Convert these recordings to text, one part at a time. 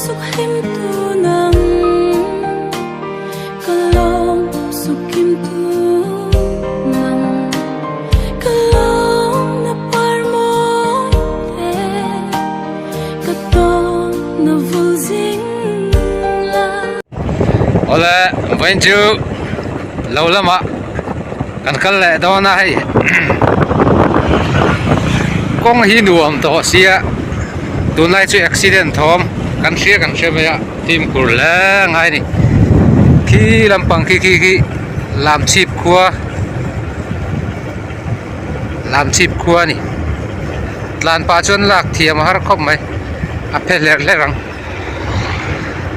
Awle vawiin chu lo lamah kan kal leh dawn a hei kawng hi nuam tawh sia tunlai chu accident thawm kan hria kan hria mai a fimkhur hle ngai a ni khi lampang khi khi khi lamchhip khua lamchhip khua a ni tlan pah chuan lak thiam a har khawp mai a phe hlerh hlerh ang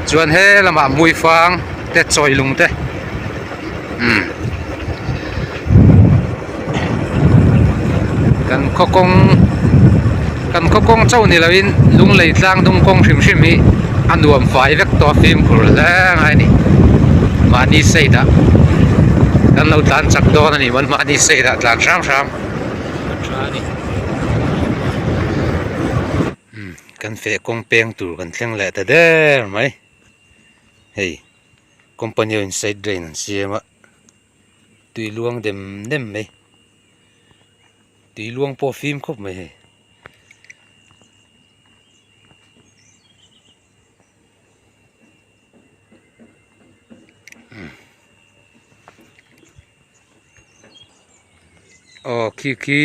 chuan he lamah hmuifang te chawilung te umm kan khaw kawng kan khaw kawng chauh ni loin lunglei tlang dung kawng hrim hrim hi a nuam fai vek tawh a fimkhur hle ngai a ni mahni side ah kan lo tlan chak dawn a ni maw mahni side ah tlan hram hram a tha a ni umm kan feh kawng peng tur kan thleng leh ta der mai hei company ho in side drain an siam a. Tui luang dem dem mai tui luang pawh a fim khawp mai hei. Aw khi khi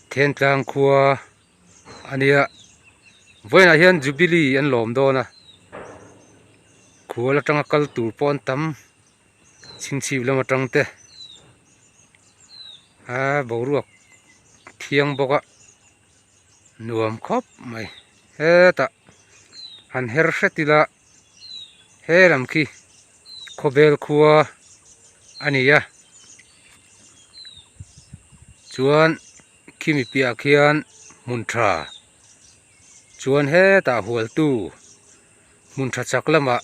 Thentlang khua a nia vawiinah hian jubilee an lawm dawn a khual atanga kal tur pawh an tam. Chhingchhip lam atang te a boruak thiang bawk a nuam khawp mai hetah han her hret ila he lam khi khawvel khua a ni a chuan khimi piahah khian hmun tha chuan hetah hualtu hmun tha chak lamah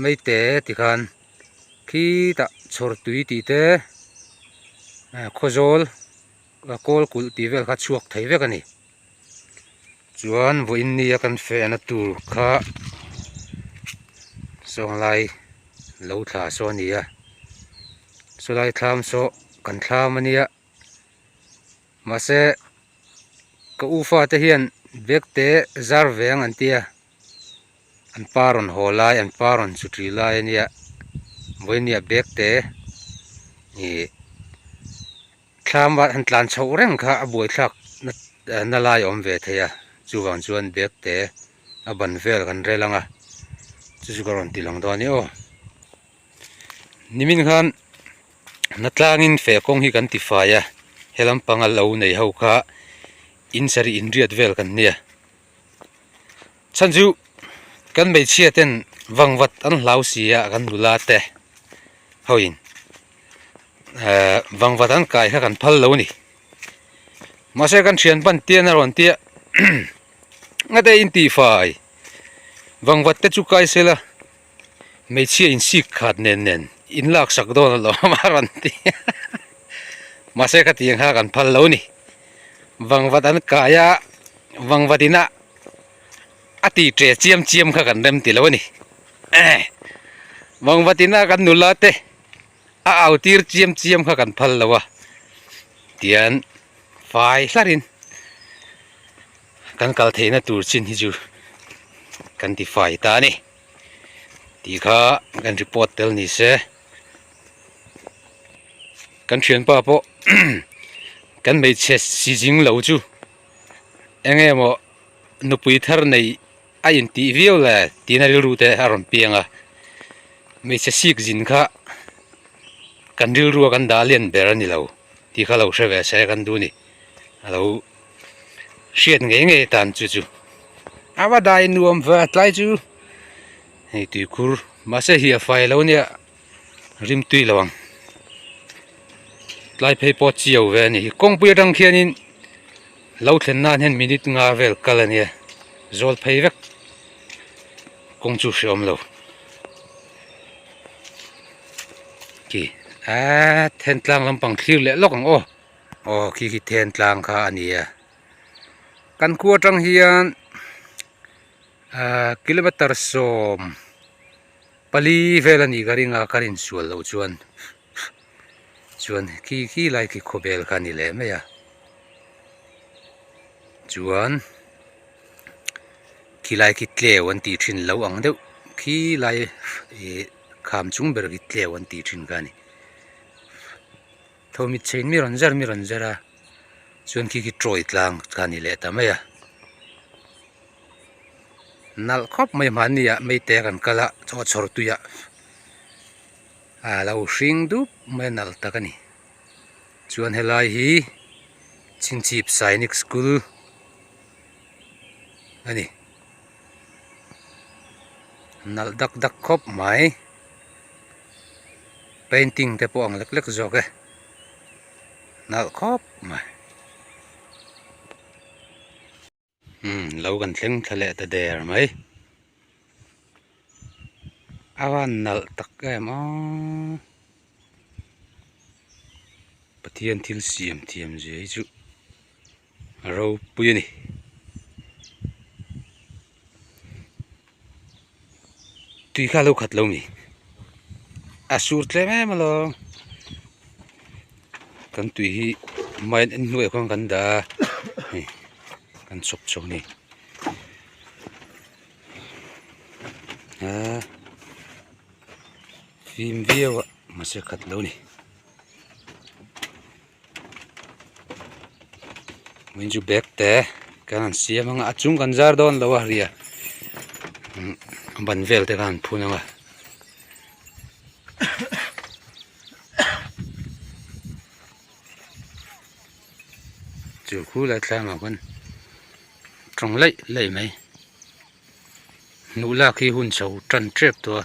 Maite tikhan khitah chhawr tui tih te khawzawl kawl kulh tih vel kha chhuak thei vek a ni. Chuan vawiin nia kan fehna tur kha sawnglai lo thla saw a ni a, sawlai thlam saw kan thlam a nia mahse ka u fate hian bag te zar ve ang an ti a. An pa rawn haw lai an pa rawn chu ṭi lai a nia vawinia bag te ih thlam ah an tlan chhoh reng kha a buaithlak na lai a awm ve thei a chuvang chuan bag te a ban vel kan rel ang a chu chu ka rawn ti lang dawn a ni aw nimin khan hnatlangin feh kawng hi kan ti fai a he lampanga lo nei ho kha in sarih inriat vel kan nia. Chhan chu kan hmeichhia ten vangvat an hlau si a kan nula te hoin ehh vangvat an kai kha kan phal lo a ni mahse kan thian pan tian a rawn tia ngate in tih fai vangvat te chu kai sela hmeichhia in sik khat nen nen in lak sak dawn alawm a rawn ti mahse khatiang kha kan phal lo a ni vangvat an kai a. Vangvat ina a tih ṭe chiam chiam kha kan rem ti lo a ni. Vangvat ina kan nula te a au tir chiam chiam kha kan phal lo a, tian fai hlarin kan kal theihna tur chin hi chu kan ti fai ta a ni tih kha kan report tel ni se. Kan thianpa pawh kan hmeichhe si zing lo chu. Eng nge maw nupui thar nei a intih viau le tiin a rilru te a rawn piang a, hmeichhe sik zin kha kan rilru a kan dah lian ber a ni lo tih kha lo hre ve se kan duh a ni, a lo hriat ngei ngei atan chu chu a va dai nuam ve a tlai chu hei tuikhur mahse hi a fai lo nia. Rim tui lo ang tlai phei pawh chiau ve a ni kawngpui atang khianin lo thlen nan hian minute nga vel kal a nia zawl phei vek kawng chu hre awm lo khi aaa then tlang lampang thlir leh lawk ang aw aw khi khi then tlang kha a ni a kan khua atang hian. Ahh kilometer 14 vel a nih ka ring a ka rinsual loh chuan chuan khi khi lai khi khawvel kha a ni leh mai a chuan khi lai khi tleu an tih thin lo ang deuh khi lai ih kham chung ber khi tleu an tih thin kha a ni tho mit chhein mi rawn zar mi rawn zar a chuan khi khi tawi tlang kha a ni leh ta mai a. Nalh khawp mai hmanni ah meite kan kal a chaw chhawr tui ah a lo hring dup mai a nalh tak a ni chuan helai hi Chhingchhip Sainik School a ni nalh dak dak khawp mai painting te pawh ang lek lek zawk e nalh khawp mai. Umm lo kan thleng thla leh ta der mai a van nalh tak em aw Pathian thil siam thiam zia hi chu a ropui a ni. Tui kha a lo khat lo mi a sur tlem em alawm kan tui hi main en hnuaiah khuan kan dah a hei kan chhawp chho a ni aa fim viau a mahse khat lo a ni. Vawiin chu bag te kan han siam ang a a chung kan zar dawn lo a ria a ban vel te kha an phun ang a. Chu khu lai thlangah khuan tawng laih laih mai hnuh lak hi hun chho tan tep tawh a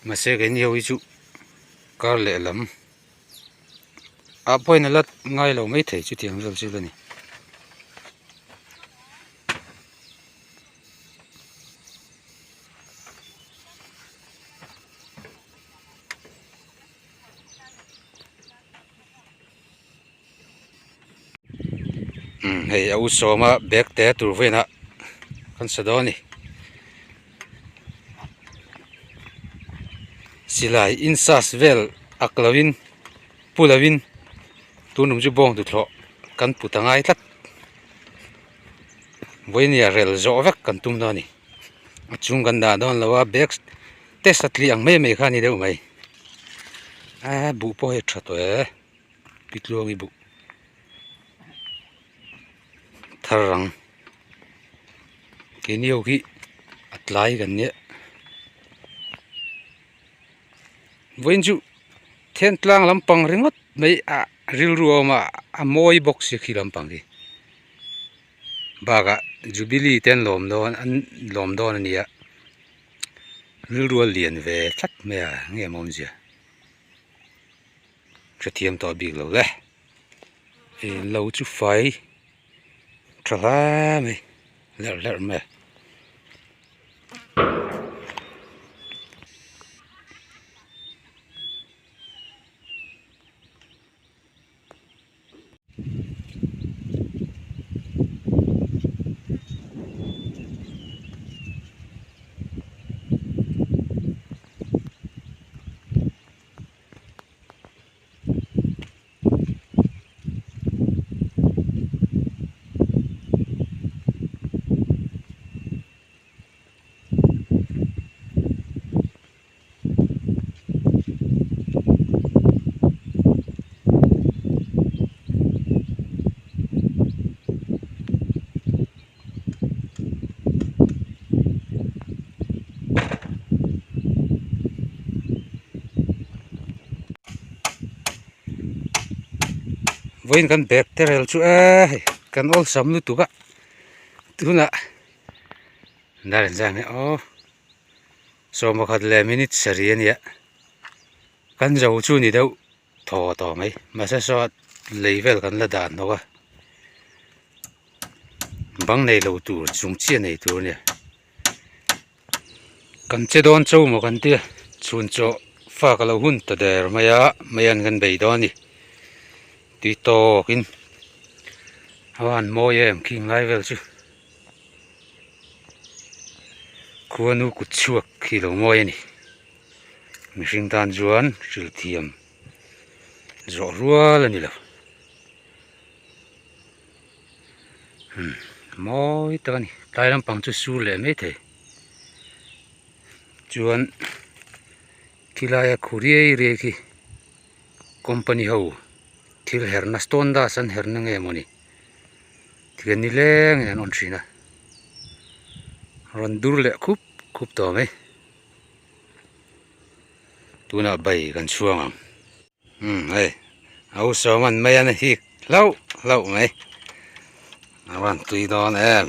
mahse keini ho hi chu kar lehlam. Ah pawhin a la ngai lo maithei chutiang vel chu a ni. Umm hei a u sawma bag te tur velah kan sa dawn a ni. Silai insas vel ak lovin pu lovin tunum chu bawng tuthlawh kan put a ngai tlat vawinia rel zawh vek kan tum dawn a ni a chung kan dah dawn lo a bag te satliah ang mai mai kha a ni deuh mai a buh pawh hi a tha tawh e pitluang i buh thar ang. Keini ho hi a tlai kan nia vawiin chu then tlang lampang ringawt mai a rilru a awm a a mawi bawk si khi lampang hi bakah jubilee te an lawm dawn an lawm dawn a nia rilru a lian ve tlat mai a nge maw awmzia hrethiam tawh bik lo le lo chu fai. Tha hle mai lerh lerh mai. Vawiin kan bag te rel chu e hei kan awlsam lutuk a tunah dar engzah nge aw 11 leh minute sarih a nia kan zo chu ni deuh thaw tawh mai mahse saw lei vel kan la dah hnawk a bang nei lo tur chung chiah nei tur a nia. Kan che dawn cho maw kan tia chhun chaw fa ka lo hun ta der mai a mai an kan bei dawn a ni tui tawkin a van mawi em khing lai vel chu. Khuanu kut chhuak hi lo mawi a ni. Mihring tan chuan hrilh thiam zawh rual a ni lo. Umm mawi tak a ni. Tlai lampang chu sur leh mai thei. Chuan khilaia khu riai riai khi company ho thil herna stone dust an herna nge mawni thian nilengin an awn thin a rawn dur leh khup khup tawh mai tunah bai kan chhuang ang umm hei a usawm an mai an hik hlauh hlauh mai a van tui dawn em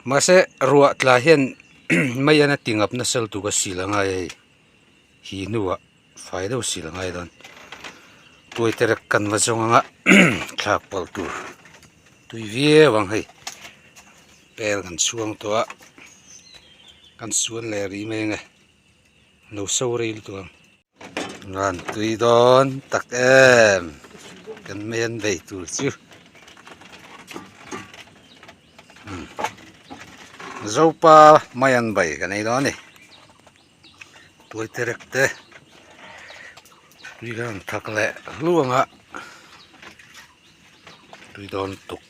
mahse ruah tla hian mai an a ti ngap nasa lutuk a sil a ngai a hei. Hi hnuah fai deuh sil a ngai dawn tuai te rek kan va zawng anga thlak pawlh tur tui viau ang hei pel kan chhuang tawh a kan suan leh rih mai ang e lo so rei lutuk ang van tui dawn tak em kan men bei tur chu zopa mai an bei kan ei dawn a ni. Tuai te rek te tui kha an thak leh hluang a tui dawn tuk.